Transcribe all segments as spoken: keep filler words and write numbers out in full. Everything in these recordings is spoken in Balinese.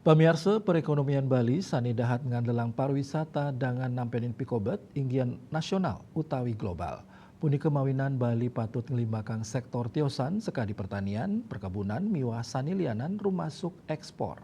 Pamiarsa, perekonomian Bali sané dahat ngandelang pariwisata dangan nampenin pikobet inggian nasional utawi global. Punika mawinan Bali patut nglimbakang sektor tiosan sakadi pertanian, perkebunan, miwah sané lianan rumasuk ekspor.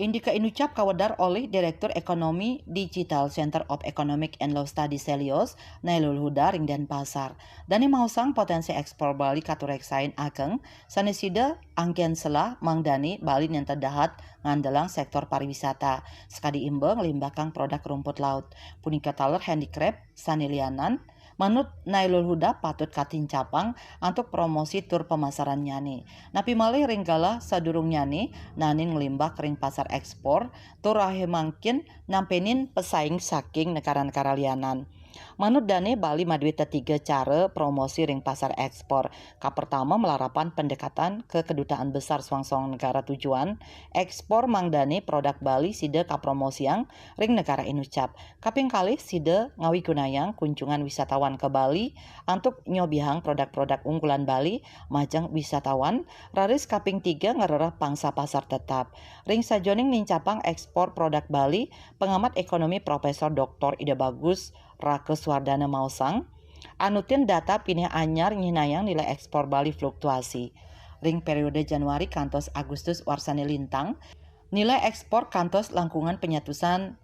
Indika Inucap kawedar olih Direktur Ekonomi Digital Center of Economic and Law Studies Selios, Nailul Huda ring Denpasar. Dané maosang potensi ekspor Bali katureksain ageng, sané sida anggén selah mangdané Bali nénten dahat ngandelang sektor pariwisata, sakadi imba nglimbakang produk rumput laut, punika taler handicraft, sané lianan, manut Nailul Huda patut katincapang antuk promosi tur pamasarannyané. Napi malih ring galah sadurungnyané naenin nglimbak ring pasar ekspor, tur rahé mangkin nampenin pesaing saking negara-negara lianan. Manut dané, Bali madué tetiga cara promosi ring pasar ekspor. Kapertama, malarapan pendekatan ke kedutaan besar soang-soang negara tujuan ekspor mangdané produk Bali sida kapromosiang ring negara Inucap. Kaping kalih, sida ngawigunayang kunjungan wisatawan ka Bali antuk nyobihang produk-produk unggulan Bali majeng wisatawan, raris kaping tiga ngrereh pangsa pasar tetap. Ring sajoning nincapang ekspor produk Bali, pengamat ekonomi Profesor Doktor Ida Bagus Raka Suardana maosang, anutin data pinih anyar nyihnayang nilai ekspor Bali fluktuasi. Ring periode Januari kantos Agustus warsané lintang, nilai ekspor kantos langkungan penyatusan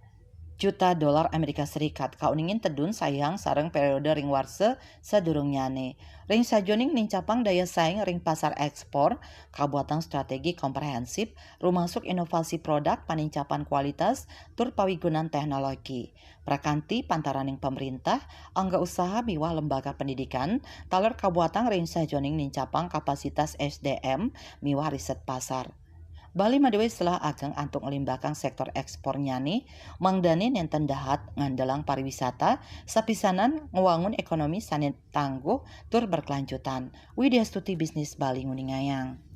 juta dolar Amerika Serikat, kauningin tedun saihang sareng periode ring warsa sadurungnyané. Ring sajoning nincapang daya saing ring pasar ekspor, kabuatang strategi komprehensif, rumasuk inovasi produk, panincapan kualitas, tur pawigunan teknologi. Prakanti pantaraning pamréntah, angga usaha miwah lembaga pendidikan, taler kabuatang ring sajoning nincapang kapasitas S D M miwah riset pasar. Bali madué selah ageng antuk nglimbakang sektor ekspornyané, mangdané nénten dahat ngandelang pariwisata, sapisanan ngwangun ekonomi sané tangguh tur berkelanjutan. Widya Stuti, Bisnis Bali, nguningayang.